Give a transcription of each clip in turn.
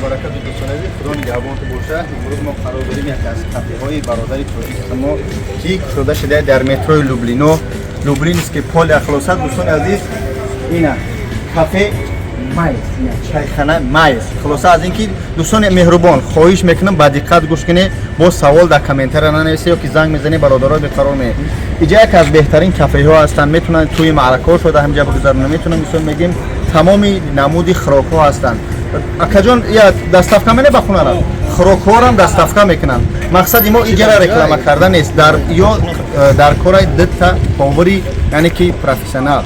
Баракату. Дӯстони азиз, Худо нигаҳбонту боша. Имрӯз мо қарор дорем яке аз кафеҳои бародари тоҷики мо, ки кушода шуда дар метрои Люблино, Люблинский Поля. Хулоса, дӯстони азиз, ина кафе Майс, ина чайхана Майс. Хулоса, аз ин ки, дӯстони меҳрубон, хоҳиш мекунам, ба диққат гӯш кунед. Боз савол дар комментария нанависе ё ки занг мезанед, бародаро беқарор ме. Иҷа яке аз беҳтарин кафеҳо ҳастанд, метавонанд тӯи маъракаҳо шуда ҳамҷа бигузаронанд, метавонанд. Мисол мегӯем, тамоми намуди хӯрокҳо ҳастанд. Акаҷон, я доставка мене ба хонара, хӯрокҳоам доставка мекунанд. Мақсади мо иҷара реклама карда нест. Дар ё дар кораи дута повари, яъне ки профессионал.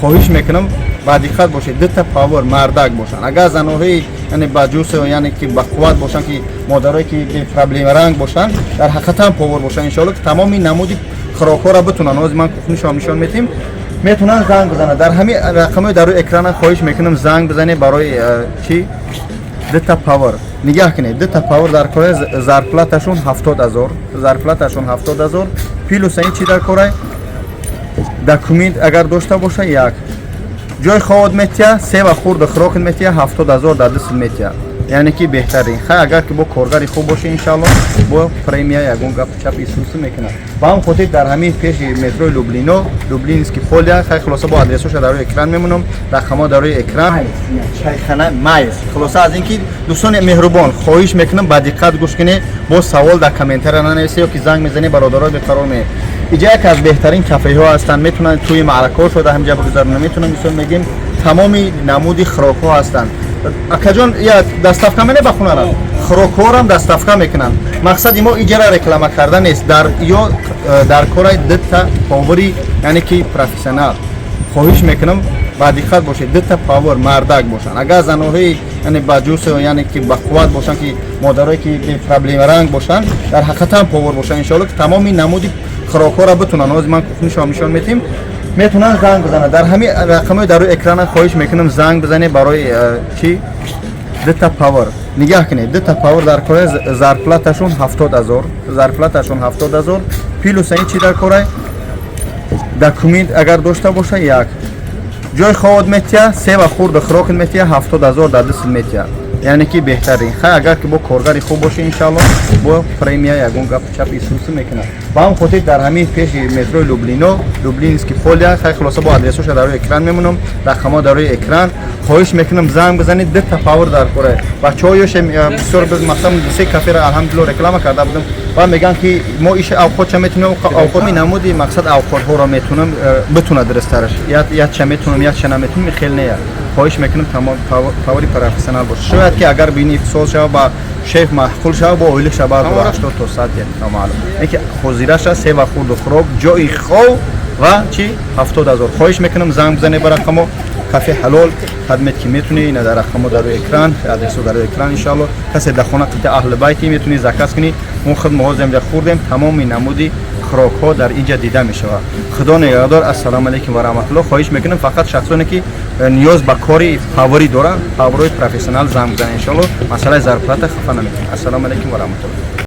Хоҳиш мекунам, ба диққат бошед, дута повар мардак бошанд. Агар заноҳои, яъне ба ҷус, яъне ки ба қувват бошанд, ки модарое ки бепроблема ранг бошанд, дар ҳақиқатан повар бошанд, иншоалло, ки тамоми намуди хӯрокҳоро битунанд. Ҳозир ман кухнишоам нишон метиҳем. Метавонанд занг бизананд дар ҳамин рақамҳои дар рӯи экрана. Хоҳиш мекунам, занг бизанед барои чӣ? Дута повар. Нигаҳ кунед, дута повар дар кора, зарплаташон 70 000, зарплаташон 70 000. Плюс ин чӣ дар кора? Документ агар дошта боша, як ҷои ховот метия, се ва хурду хӯрокат метия, 70 000 дар дастат метия, яъне ки беҳтарин. Хай, агар ки бо коргари хуб боше, иншалло, бо премия, ягон гап чап исуси мекунад. Ба ҳам хотир дар ҳамин пеши метрои Люблино, Люблинский Поля. Хай, хулоса, бо адресоша дар рӯи экран мемонам, рақамҳо дар рӯи экран. Чайхана Майс. Хулоса, аз ин ки, дӯстони меҳрубон, хоҳиш мекунам, ба диққат гӯш кунед. Боз савол дар комментария нанависе ё ки занг мезанед, бародаро беқарор ме. Иҷа яке аз беҳтарин кафеҳо ҳастанд, метавонанд тӯи маъракаҳо шуда ҳамҷа бигузаронанд, метавонанд. Мисол мегӯем, тамоми намуди хӯрокҳо ҳастанд. Акаҷон, я доставка мене ба хонара, хӯрокҳоам доставка мекунанд. Мақсади мо иҷара реклама карда нест. Дар ё дар кораи дута повари, яъне ки профессионал. Хоҳиш мекунам, ба диққат бошед, дута повар мардак бошанд. Агар заноҳои, яъне ба ҷус, яъне ки ба қувват бошанд, ки модарое ки бепроблема ранг бошанд, дар ҳақиқатан повар бошанд, иншоалло, ки тамоми намуди хӯрокҳоро битунанд. Ҳозир ман кухнишоам нишон метиҳем. Метавонанд занг бизананд дар ҳамин рақамҳои дар рӯи экрана. Хоҳиш мекунам, занг бизанед барои чӣ? Дута повар. Нигаҳ кунед, дута повар дар кора, зарплаташон 70 000, зарплаташон 70 000. Плюс ин чӣ дар кора? Документ агар дошта боша, як ҷои ховот метия, се ва хурду хӯрокат метия, 70 000 дар дастат метия, яъне ки беҳтарин. Хай, агар ки бо коргари хуб боше, иншалло, бо премия, ягон гап чап исуси мекунад. Ба ҳам хотир дар ҳамин пеши метрои Люблино, Люблинский Поля. Хай, хулоса, бо адресоша дар рӯи экран мемонам, рақамҳо дар рӯи экран. Хоҳиш мекунам, занг бизанед, дута повар дар кора. Бачаҳо ёше бисёр biz мақсад се кафера, алҳамдулилло, реклама карда будам ва мегӯянд, ки мо иша авқотча метунем, авқот намуди мақсад авқотҳоро метунам, битунад дурусттараш, якча метунам, якча наметунам, хел не. Хоҳиш мекунам, тамом повари профессионал боша. Шояд ки агар бини сол шава, ба шеф маъқул шава, бо оилӣ шава, 80 то 100, номаълум. Ки ҳозираша се ва хурду хӯрок, ҷои хов ва чи, 70 000. Хоҳиш мекунам, занг бизанед ба рақамо. Кафе Ҳалол хадмет ки метунӣ, ина дар рақамо дар рӯи экран, адресо дар рӯи экран. Иншоалло, касе дар хона қити аҳли байти метунӣ заказ кунӣ. Мо худ мо ҳозир инҷа хӯрдем, тамоми намуди хӯрокҳо дар инҷа дида мешавад. Худо нигаҳдор. Ассалому алайкум ва раҳматуллоҳ. Хоҳиш мекунам, фақат шахсоне ки ниёз ба кори поварӣ доранд, поварои профессионал, занг бизанед. Иншоалло, масъалаи зарплата хафа намекунед. Ассалому алайкум ва раҳматуллоҳ.